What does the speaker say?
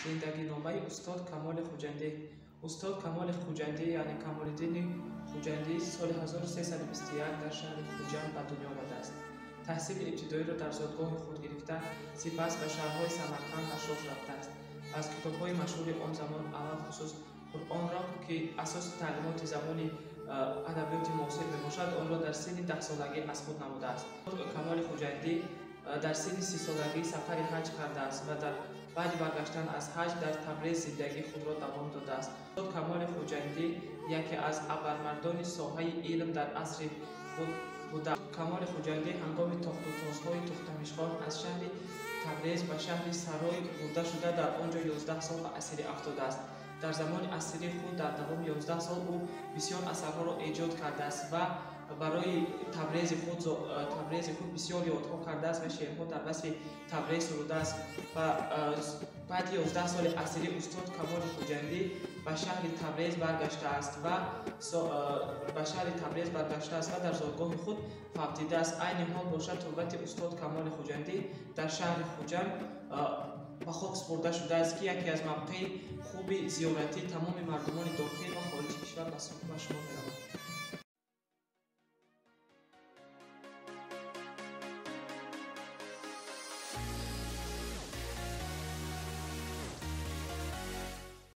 Зиндагиномаи устод Камоли Хуҷандӣ. Устод Камоли Хуҷандӣ, яъне Камолиддини Хуҷандӣ, соли 1321 дар шаҳри Хуҷанд ба дунё омадааст. Таҳсили ибтидоиро дар зодгоҳи худ гирифта, сипас ба шаҳрҳои Самарқанд ва Шош рафтааст. Аз китобҳои машҳури он замон, алалхусус Қуръонро, ки асоси таълимоти забони адабиёти муосир мебошад, онро дар синни 10-солагӣ аз худ намудааст. Камоли Хуҷандӣ дар синни 30-солагӣ сафари ҳаҷ кардааст ва дар баъди баргаштан аз ҳаҷ дар Табрез зиндагии худро давом додааст. Устод Камоли Хуҷандӣ яке аз абармардони соҳаи илм дар асри худ буда. Камоли Хуҷандӣ ҳангоми тохтутозҳои Тухтамишхон аз шаҳри Табрез ба шаҳри Сарой бурда шуда, дар он ҷо 11 сол ба асирӣ афтодааст. Дар замони асирии худ дар давоми 11 сол ӯ бисёр асарҳоро эҷод кардааст ва барои Табрези худ бисёр ёдҳо кардааст ва шеърҳо дар васфи Табрез сурудааст. Ва баъди 11 соли асирӣ устод Камоли Хуҷандӣ ба шаҳри Табрез баргаштааст ва ба шаҳри Табрез баргаштааст ва дар зодгоҳи худ фавтидааст. Айни ҳол бошад, турбати устод Камоли Хуҷандӣ дар шаҳри Хуҷанд ба хок супурда шудааст, ки яке аз мавқеи хуби зиёратии тамоми мардумони дохил ва хориҷи кишвар ба шумор меравад.